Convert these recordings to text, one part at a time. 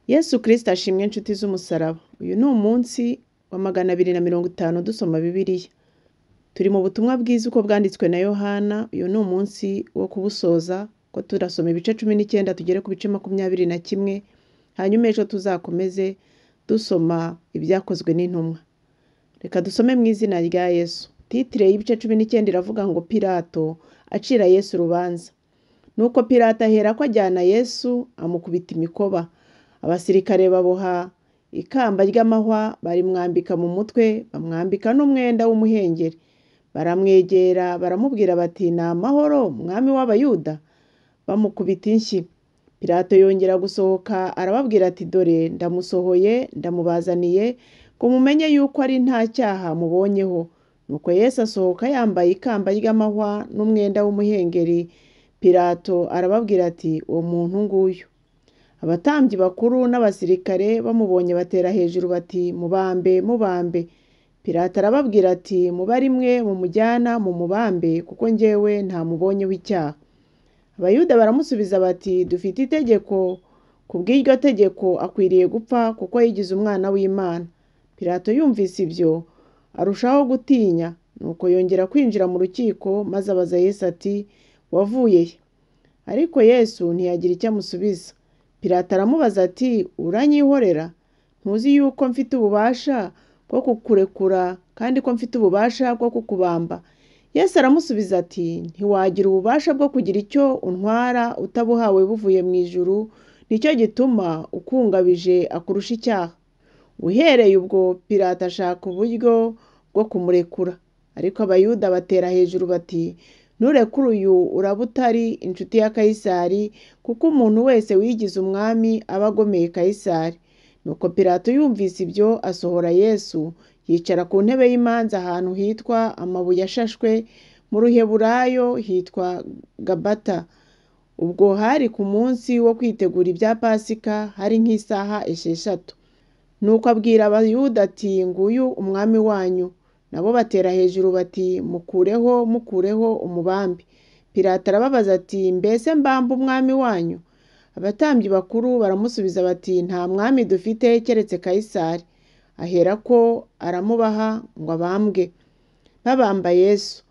Yesu Kristo ashimwe nshuti z'umusaraba. Uyu ni umunsi wa 250 dusoma Bibiliya. Turi mu butumwa bwiza uko bwanditswe na Yohana, uyu ni umunsi wo kubusoza, ko turasoma ibice 19 tugere ku bice 21, hanyuma ejo tuzakomeze dusoma ibyakozwe n'intumwa. Reka dusome mu izina rya Yesu. Titire y'ibice 19 iravuga ngo Pilato acira Yesu urubanza. Nuko Pilato aherako ajyana Yesu amukubita imikoba. Abasirikare baboha ikamba ry'amahwa barimwambika mu mutwe, bamwambika n'umwenda w'umuhengeri. Baramwegera baramubwira bati ni amahoro mwami w'Abayuda? Bamukubita inshyi. Pilato yongera gusohoka arababwira ati dore ndamusohoye ndamubazaniye ngo mumenye yuko ari nta cyaha mubonyeho. Nuko Yesu asohoka yambaye ikamba ry'amahwa n'umwenda w'umuhengeri. Pilato arababwira ati uwo muntu nguyu. Abatambyi bakuru n'abasirikare bamubonye batera hejuru bati mubambe mubambe. Pilato arababwira ati mube ari mwe mumujyana mumubambe kuko njyewe ntamubonyeho icyaha. Abayuda baramusubiza bati dufite itegeko, kubw'iryo tegeko akwiriye gupfa kuko yigize umwana w'Imana. Pilato yumvise ibyo arushaho gutinya, nuko yongera kwinjira mu rukiko maze abaza Yesu ati wavuye he? Ariko Yesu ntiyagira icyo amusubiza. Pilato aramubaza ati uranyihorera? Ntuzi yuko mfite ububasha bwo kukurekura kandi ko mfite ububasha bwo kukubamba? Yesu aramusubiza ati ntiwagira ububasha bwo kugira icyo untwara utabuhawe buvuye mu ijuru, nicyo gituma ukungabije akurusha icyaha. Uhereye ubwo Pilato ashaka uburyo bwo kumurekura, ariko Abayuda batera hejuru bati nurekura uyu uraba utari inshuti ya Kayisari, kuko umuntu wese wigize umwami aba agomeye Kayisari. Nuko Pilato yumvise ibyo asohora Yesu, yicara ku ntebe y'imanza ahantu hitwa amabuye ashashwe, mu Ruheburayo hitwa Gabata. Ubwo hari ku munsi wo kwitegura ibya Pasika, hari nk'isaha 6. Nuko abwira Abayuda ati nguyu umwami wanyu. Nabo batera hejuru bati mukureho mukureho umubambe. Pilato arababaza ati mbese mbambe umwami wanyu? Abatambyi bakuru baramusubiza bati nta mwami dufite keretse Kayisari. Aherako aramubaha ngo abambwe. Babamba Yesu.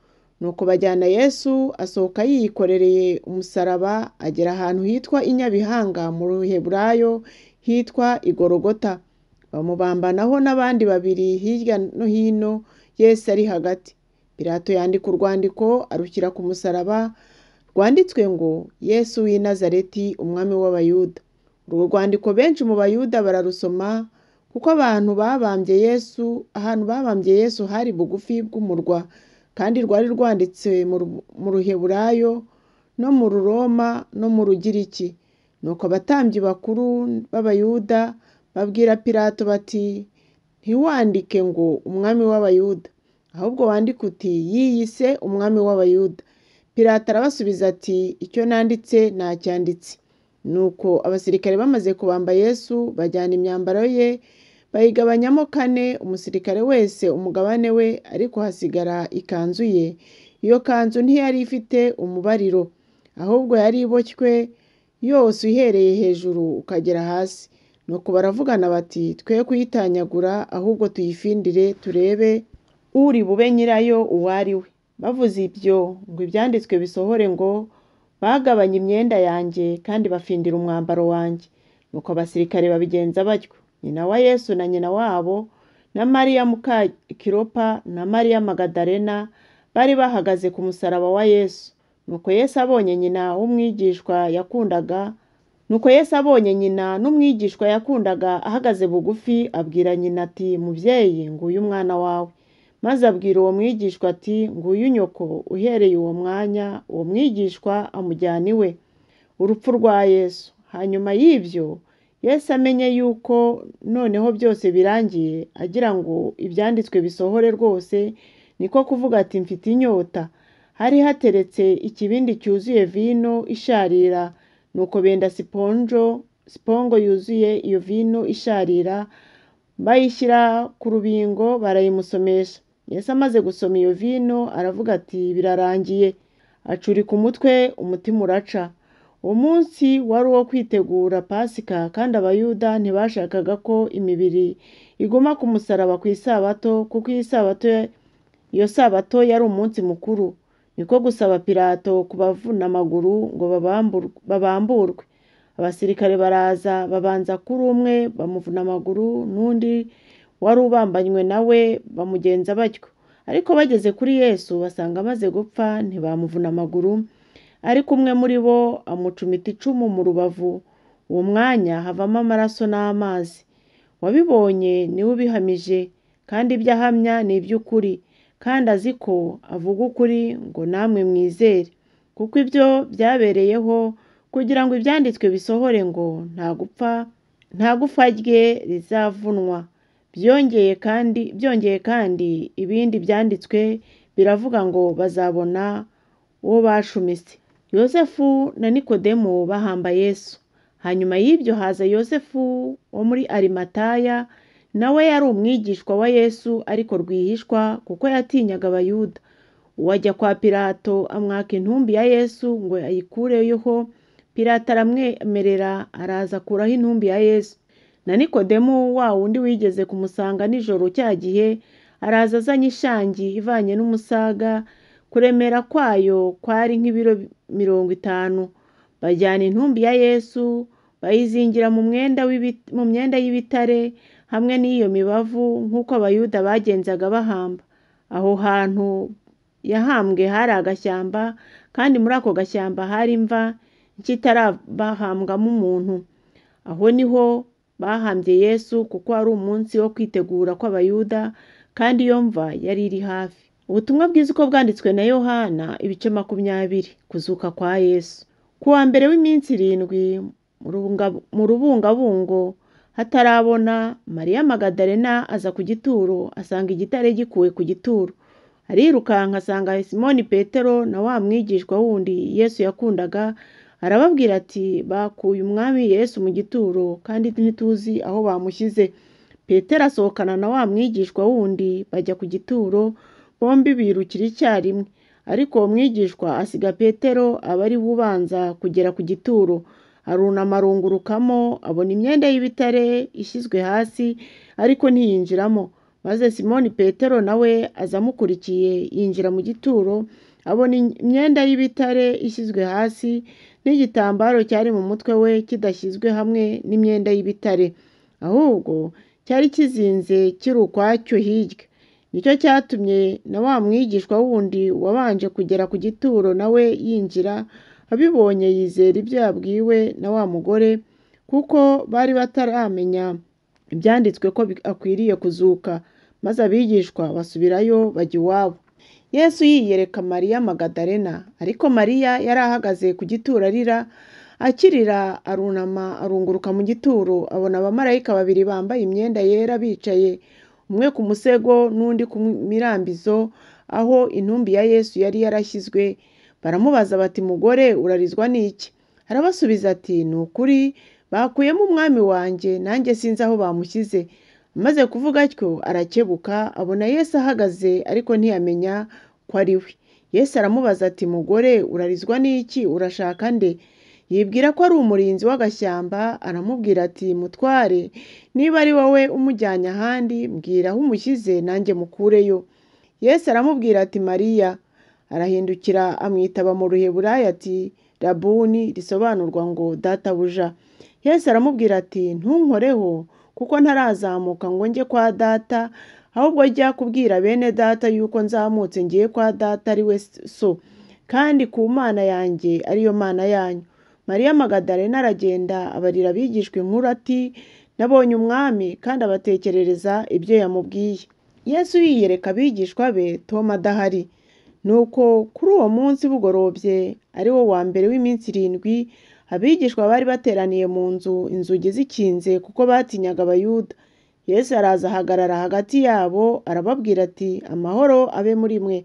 Nuko bajyana Yesu asohoka yikorereye umusaraba agera ahantu hitwa i Nyabihanga mu Ruheburayo hitwa i Gologota. Bamubambanaho n'abandi babiri hirya no hino, Yesu ari hagati. Pilato yandika urwandiko arushyira ku musaraba, rwanditswe ngo Yesu w'i Nazareti umwami w'Abayuda. Urwo rwandiko benshi mu Bayuda bararusoma kuko abantu babambye Yesu, ahantu babambye Yesu hari bugufi bw'umurwa, kandi rwari rwanditse mu Ruheburayo no mu Ruroma no mu Rugiriki. Nuko abatambyi bakuru b'Abayuda babwira Pilato bati ntiwandike ngo umwami w'Abayuda, ahubwo wandike uti yiyise umwami w'Abayuda. Pilato arabasubiza ati icyo nanditse nacyanditse. Nuko abasirikare bamaze kubamba Yesu bajyana imyambaro ye bayigabanyamo kane, umusirikare wese umugabane we, ariko hasigara ikanzu ye. Iyo kanzu ntiyari ifite umubariro, ahubwo yari iboshywe yose uhereye hejuru ukagera hasi. Nuko baravugana bati twe kuyitanyagura ahubwo tuyifindire turebe uri bube nyirayo uwo ari we. Bavuze ibyo ngo ibyanditswe bisohore ngo bagabanye imyenda yanjye kandi bafindira umwambaro wanjye. Nuko abasirikare babigenza batyo. Nyina wa Yesu na nyina wabo na Mariya muka Kilopa na Mariya Magadalena bari bahagaze ku musaraba wa Yesu. Nuko Yesu abonye nyina w'umwigishwa yakundaga Nuko Yesu abonye nyina n'umwigishwa yakundaga ahagaze bugufi, abwira nyina ati mubyeyi nguyu umwana wawe. Maze abwira uwo mwigishwa ati nguyu nyoko. Uhereye uwo mwanya uwo mwigishwa amujyana iwe. Urupfu rwa Yesu. Hanyuma y'ibyo Yesu amenye yuko noneho byose birangiye, agira ngo ibyanditswe bisohore rwose, niko kuvuga ati mfite inyota. Hari hateretse ikibindi cyuzuye vino isharira, nuko benda sipongo yuzuye iyo vino isharira, bayishyira ku rubingo barayimusomesha. Yesu amaze gusoma iyo vino aravuga ati birarangiye. Acurika umutwe umutima uraca. Uwo munsi wari uwo kwitegura Pasika, kandi Abayuda ntibashakaga ko imibiri iguma ku musaraba ku isabato, kuko iyo sabato yari umunsi mukuru. Niko gusaba Pilato kubavuna amaguru ngo babamburwe. Abasirikare baraza babanza kuri umwe bamuvuna amaguru, n'undi wari ubambanywe na we bamugenza batyo. Ariko bageze kuri Yesu basanga amaze gupfa, ntibamuvuna amaguru, ariko umwe muri bo amucumita icumu mu rubavu, uwo mwanya havamo amaraso n'amazi. Uwabibonye ni we ubihamije, kandi ibyo ahamya ni iby'ukuri, kandi azi ko avuga ukuri ngo namwe mwizere. Kuko ibyo byabereyeho kugira ngo ibyanditswe bisohore ngo nta gupfa rye rizavunwa. Byongeye kandi ibindi byanditswe biravuga ngo bazabona uwo bashumise. Yozefu na Nikodemu bahamba Yesu. Hanyuma y'ibyo haza Yozefu wo muri Arimataya, nawe yari umwigishwa wa Yesu ariko rwihishwa kuko yatinyaga Abayuda. Uwo ajya kwa Pilato amwaka intumbi ya Yesu ngo ayikureho. Pilato aramwemerera, araza akuraho intumbi ya Yesu. Na Nikodemu wa wundi wigeze kumusanga nijoro cya gihe, araza azanye ishangi ivanye n'umusaga, kuremera kwayo kwari nk'ibiro 50. Bajyana intumbi ya Yesu bayizingira mu myenda y'ibitare hamwe n'iyo mibavu, nk'uko Abayuda bagenzaga bahamba. Aho hantu yahambwe hari agashyamba, kandi muri ako gashyamba hari imva nshya itarabahambwamo umuntu. Aho niho bahambye Yesu, kuko wari umunsi wo kwitegura kw'Abayuda, kandi iyo mva yari iri hafi. Ubutumwa bwiza uko bwanditswe na Yohana, ibice 20. Kuzuka kwa Yesu. Ku wa mbere w'iminsi 7 mu rubungabungo hatarabona, Mariya Magadalena aza ku gituro, asanga igitare gikuwe ku gituro. Arirukanka asanga Simoni Petero na wa mwigishwa wundi Yesu yakundaga, arababwira ati bakuye Umwami Yesu mu gituro, kandi ntituzi aho bamushyize. Petero asohokana na wa mwigishwa wundi bajya ku gituro, bombi birukira icyarimwe. Ariko uwo mwigishwa asiga Petero aba ari we ubanza kugera ku gituro. Arunama arungurukamo, abona imyenda y'ibitare ishyizwe hasi, ariko ntiyinjiramo. Maze Simoni Petero nawe aza amukurikiye yinjira mu gituro, abona imyenda y'ibitare ishyizwe hasi, n'igitambaro cyari mu mutwe we kidashyizwe hamwe n'imyenda y'ibitare, ahubwo cyari kizinze kiri ukwacyo hirya. Nicyo cyatumye na wa mwigishwa wundi wabanje kugera ku gituro nawe yinjira, abibonye yizera ibyo yabwiwe na wa mugore, kuko bari bataramenya ibyanditswe ko akwiriye kuzuka. Maze abigishwa basubirayo bajya iwabo. Yesu yiyereka Mariya Magadalena, ariko Mariya yari ahagaze ku gituro arira. Akirira arunama arunguruka mu gituro, abona abamarayika babiri bambaye imyenda yera bicaye, umwe ku musego n'undi ku mirambizo, aho intumbi ya Yesu yari yarashyizwe. Baramubaza bati mugore, urarizwa n'iki? Arabasubiza ati ni ukuri bakuyemo Umwami wanjye, nanjye sinzi aho bamushyize. Amaze kuvuga atyo arakebuka, abona Yesu ahagaze, ariko ntiyamenya ko ari we. Yesu aramubaza ati mugore, urarizwa n'iki? Urashaka nde? Yibwira ko ari umurinzi w'agashyamba, aramubwira ati mutware, niba ari wowe umujyanye ahandi, mbwira aho umushyize nanjye mukureyo. Yesu aramubwira ati Mariya. Arahindukira amwitaba mu Ruheburayo ati Rabuni, risobanurwa ngo databuja. Yesu aramubwira ati ntunkoreho, kuko ntarazamuka ngo njye kwa data, ahubwo jya kubwira bene data yuko nzamutse ngiye kwa data ari we so, kandi ku Mana yanjye ariyo Mana yanyu. Mariya Magadalena aragenda abarira abigishwa inkuru ati nabonye Umwami, kandi abatekerereza ibyo yamubwiye. Yesu yiyereka abigishwa be Toma adahari. Nuko kuri uwo munsi bugorobye, ari wo wa mbere w'iminsi 7, abigishwa bari bateraniye mu nzu, inzugi zikinze kuko batinyaga Abayuda. Yesu araza ahagarara hagati yabo, arababwira ati amahoro abe muri mwe.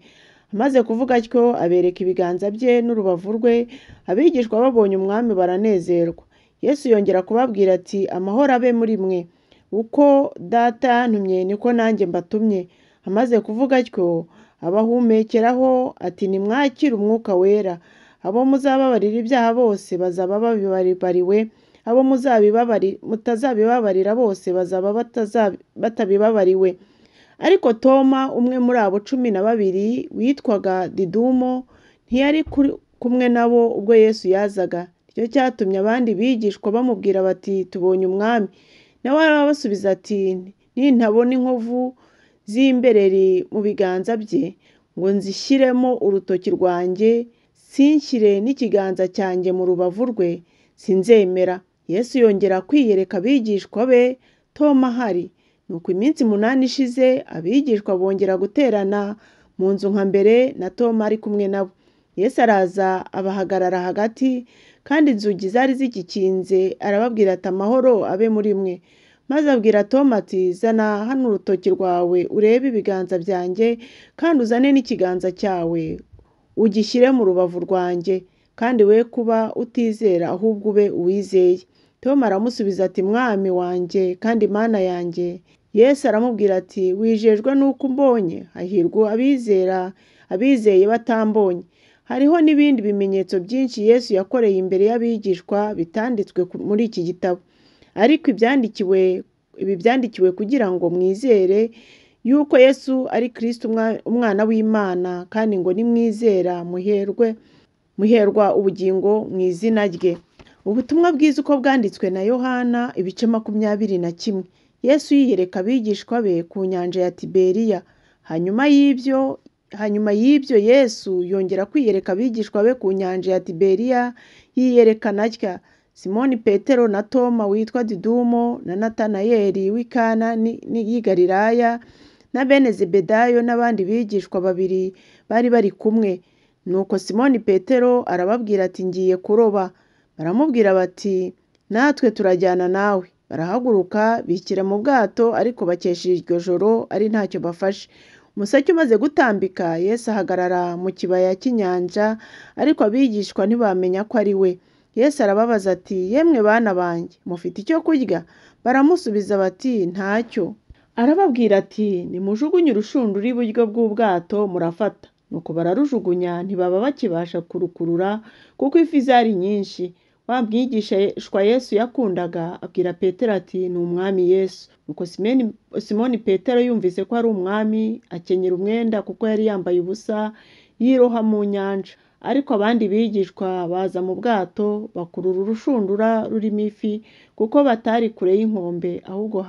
Amaze kuvuga atyo abereka ibiganza bye n'urubavu rwe. Abigishwa babonye Umwami baranezerwa. Yesu yongera kubabwira ati amahoro abe muri mwe. Uko data yantumye niko nanjye mbatumye. Amaze kuvuga atyo abahumekeraho ati nimwakire Umwuka Wera. Abo muzababarira ibyaha bose bazaba babibabariwe, abo mutazabibabarira bose bazaba batabibabariwe. Ariko Toma, umwe muri abo 12 witwaga Didumo, ntiyari kumwe nabo ubwo Yesu yazaga. Nicyo cyatumye abandi bigishwa bamubwira bati tubonye Umwami. Nawe arabasubiza ati nintabona inkovu z'imbereri mu biganza bye ngo nzishyiremo urutoki rwanjye, sinshyire n'ikiganza cyanjye mu rubavu rwe, sinzemera. Yesu yongera kwiyereka abigishwa be Toma ahari. Nuko iminsi 8 ishize, abigishwa bongera guterana mu nzu nka mbere, na Toma ari kumwe nabo. Yesu araza abahagarara hagati, kandi inzugi zari zigikinze, arababwira ati amahoro abe muri mwe. Maze abwira Toma ati zana hano urutoki rwawe urebe ibiganza byanjye, kandi uzane n'ikiganza cyawe ugishyire mu rubavu rwanjye, kandi we kuba utizera ahubwo ube uwizeye. Toma aramusubiza ati Mwami wanjye kandi Mana yanjye. Yesu aramubwira ati wijejwe n'uko umbonye, hahirwa abizera abizeye batambonye. Hariho n'ibindi bimenyetso byinshi Yesu yakoreye imbere y'abigishwa bitanditswe muri iki gitabo. Ariko ibi byandikiwe kugira ngo mwizere yuko Yesu ari Kristo umwana w'Imana, kandi ngo nimwizera muherwa ubugingo mu izina rye. Ubutumwa bwiza uko bwanditswe na Yohana ibice 21. Yesu yiyereka abigishwa be ku nyanja ya Tiberiya. Hanyuma y'ibyo Yesu yongera kwiyereka abigishwa be ku nyanja ya Tiberiya, yiyerekana atya: Simoni Petero na Toma witwa Didumo na Natanayeli w'i Kana y'i Galilaya na bene Zebedayo n'abandi bigishwa babiri bari bari kumwe. Nuko Simoni Petero arababwira ati ngiye kuroba. Baramubwira bati natwe turajyana nawe. Barahaguruka bikira mu bwato, ariko bakesha iryo joro ari ntacyo bafashe. Umuseke umaze gutambika, Yesu ahagarara mu kibaya cy'inyanja, ariko abigishwa ntibamenya ko ari we. Yesu arababaza ati yemwe bana banjye, mufite icyo kurya? Baramusubiza bati ntacyo. Arababwira ati nimujugunye urushundura iburyo bw'ubwato murafata. Nuko bararujugunya, ntibaba bakibasha kurukurura kuko ifi zari nyinshi. Wa mwigishwa Yesu yakundaga abwira Petero ati ni Umwami Yesu. Nuko Simoni Petero yumvise ko ari Umwami, akenyera umwenda kuko yari yambaye ubusa, yiroha mu nyanja. Ariko abandi bigishwa baza mu bwato bakurura urushundura rurimo ifi, kuko batari kure y'inkombe, ahubwo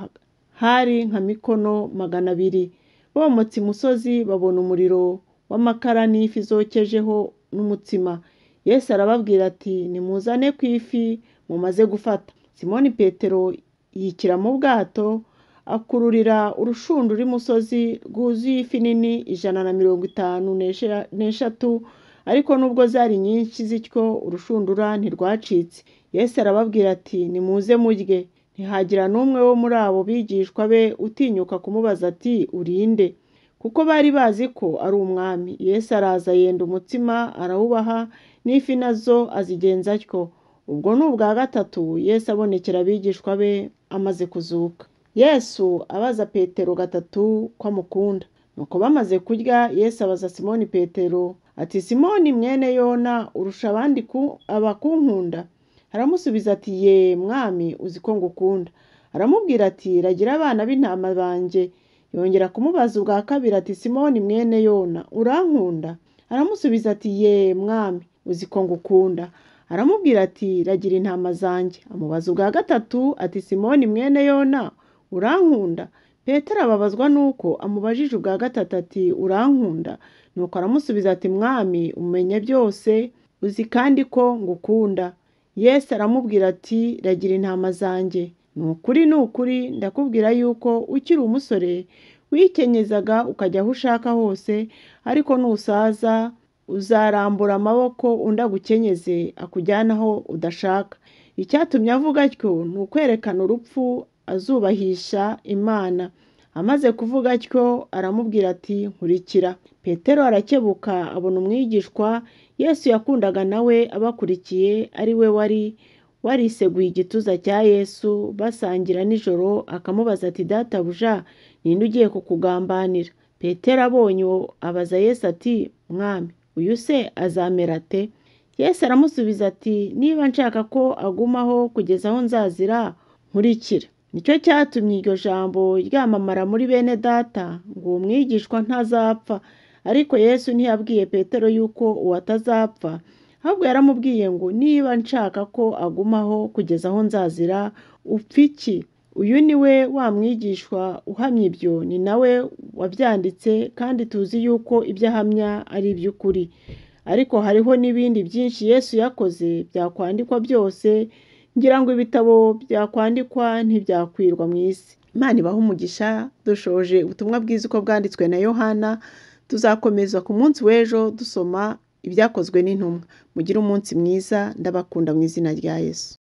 hari nka mikono 200. Bomotse imusozi babona umuriro w'amakara n'ifi zokejeho n'umutsima. Yesu arababwira ati nimuzane ku ifi mumaze gufata. Simoni Petero yikira mu bwato, akururira urushundura imusozi rwuzuye ifi nini 153, ariko nubwo zari nyinshi zityo urushundura ntirwacitse. Yesu arababwira ati nimuze murye. Ntihagira n'umwe wo muri abo bigishwa be utinyuka kumubaza ati urinde, kuko bari bazi ko ari Umwami. Yesu araza yenda umutsima arawubaha, n'ifi nazo azigenza atyo. Ubwo ni ubwa gatatu Yesu abonekera abigishwa be amaze kuzuka. Yesu abaza Petero gatatu ko amukunda. Nuko bamaze kurya, Yesu abaza Simoni Petero ati Simoni mwene Yona, urusha abandi abakunkunda? Aramusubiza ati ye Mwami, uzi ko ngukunda. Aramubwira ati ragira abana b'intama banjye. Yongera kumubaza ubwa kabiri ati Simoni mwene Yona, urankunda? Aramusubiza ati ye Mwami, uzi ko ngukunda. Aramubwira ati ragira intama zanjye. Amubaza ubwa gatatu ati Simoni mwene Yona, urankunda? Petero ababazwa nuko amubajije ubwa gatatu ati urankunda? Nuko aramusubiza ati Mwami, umenya byose, uzi kandi ko ngukunda. Yesu aramubwira ati ragira intama zanjye. Ni ukuri ni ukuri ndakubwira yuko ukiri umusore wikenyezaga ukajya aho ushaka hose, ariko nusaza uzarambura amaboko undi agukenyeze akujyane aho udashaka. Icyatumye avuga atyo ni ukwerekana urupfu azubahisha Imana. Amaze kuvuga atyo aramubwira ati nkurikira. Petero arakebuka abona umwigishwa Yesu yakundaga nawe abakurikiye, ari we wari wariseguye igituza cya Yesu basangira nijoro, akamubaza ati databuja, ninde ugiye kukugambanira? Petero abonye uwo abaza Yesu ati Mwami, uyu se azamera ate? Yesu aramusubiza ati niba nshaka ko agumaho kugeza aho nzazira, nkurikira. Nicyo cyatumye iryo jambo ryamamara muri bene data ngo uwo mwigishwa ntazapfa. Ariko Yesu ntiyabwiye Petero yuko uwo atazapfa, ahubwo yaramubwiye ngo niba nshaka ko agumaho kugeza aho nzazira, upfa iki? Uyu ni we wa mwigishwa uhamya ibyo, ni nawe wabyanditse kandi tuzi yuko ibyo ahamya ari iby'ukuri. Ariko hariho n'ibindi byinshi Yesu yakoze byakwandikwa byose, ngira ngo ibitabo byakwandikwa ntibyakwirwa mu isi. Imana ibahe umugisha, dushoje ubutumwa bwiza uko bwanditswe na Yohana, tuzakomeza ku munsi w'ejo dusoma ibyakozwe n'intumwa. Mugire umunsi mwiza, ndabakunda mu izina rya Yesu.